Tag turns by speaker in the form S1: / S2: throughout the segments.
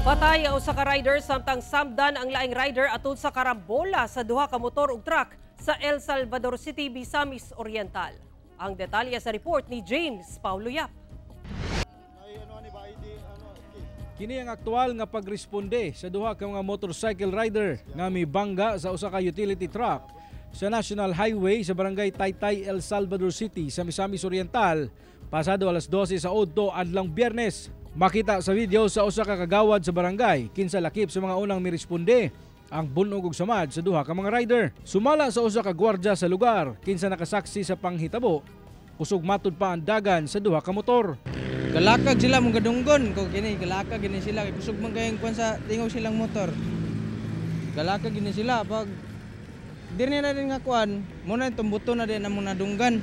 S1: Patay ang usa ka rider samtang samdan ang laing rider atol sa karambola sa duha ka motor ug truck sa El Salvador City, Misamis Oriental. Ang detalye sa report ni James Paulo Yap.
S2: Kini ang aktual nga pagresponde sa duha ka mga motorcycle rider nga mibangga sa usa ka utility truck sa National Highway sa Barangay Taytay, El Salvador City sa Misamis Oriental pasado alas 12 sa udto adlong Biyernes. Makita sa video sa usa ka kagawad sa barangay kinsa lakip sa mga unang miresponde ang bunog ug samad sa duha ka mga rider. Sumala sa usa ka gwardiya sa lugar kinsa nakasaksi sa panghitabo, kusog matud pa ang dagan sa duha ka motor.
S3: Galakag sila mong gadunggon ko kini, galakag gini sila kay kusog man kayong kuan sa tingog silang motor. Galakag gini sila pag diri na din nga kuan, mo na tumbuto na din among nadunggan.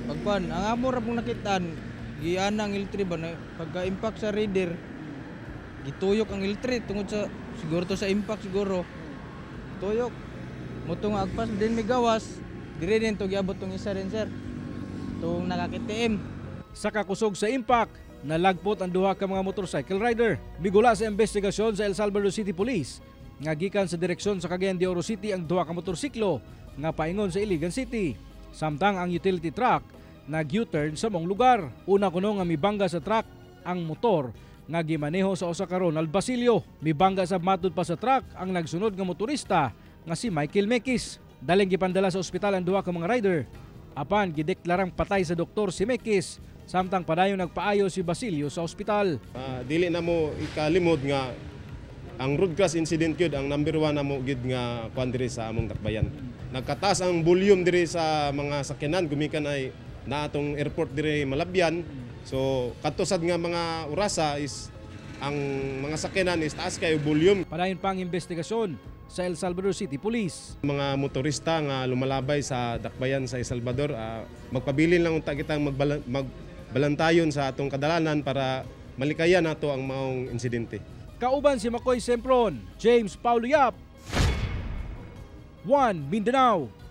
S3: Pag kuan, ang amo ra pong nakitaan, giana ang L3 ba na pagka impact sa rider, gituyok ang L3 tungod sa siguro to sa impact siguro. Tuyok. Mo nga agpas din may gawas, dire din to giabot tong isa rin, sir. Tong naka-KTM.
S2: Sa kakusog sa impact, nalagpot ang duha ka mga motorcycle rider. Migula sa investigasyon sa El Salvador City Police nga gikan sa direksyon sa Cagayan de Oro City ang duha ka motorsiklo nga paingon sa Iligan City. Samtang ang utility truck nag U-turn sa maong lugar. Una kuno nga mibangga sa truck ang motor nga gimaneho sa usa ka Ronald Basilio. Mibangga sa matud pa sa truck ang nagsunod nga motorista nga si Michael Mekis. Daling gipandala sa ospital ang duha ka mga rider. Apan gideklarang patay sa doktor si Mekis samtang padayon nagpaayo si Basilio sa ospital.
S4: Dili na mo ikalimod nga ang road crash incident gyud ang number one na mo gyud nga kuan diri sa among dakbayan. Nagkataas ang volume diri sa mga sakyanan gumikan ay na atong airport diri Malabyan. So kadto sad nga mga orasa is ang mga sakyanan is taas kayo volume.
S2: Padayon pa ang investigasyon sa El Salvador City Police.
S4: Mga motorista nga lumalabay sa dakbayan sa El Salvador, magpabilin lang unta kitang magbalantayon sa atong kadalanan para malikayan nato ang maong insidente.
S2: Kauban si Makoy Sempron, James Paulo Yap, One Mindanao.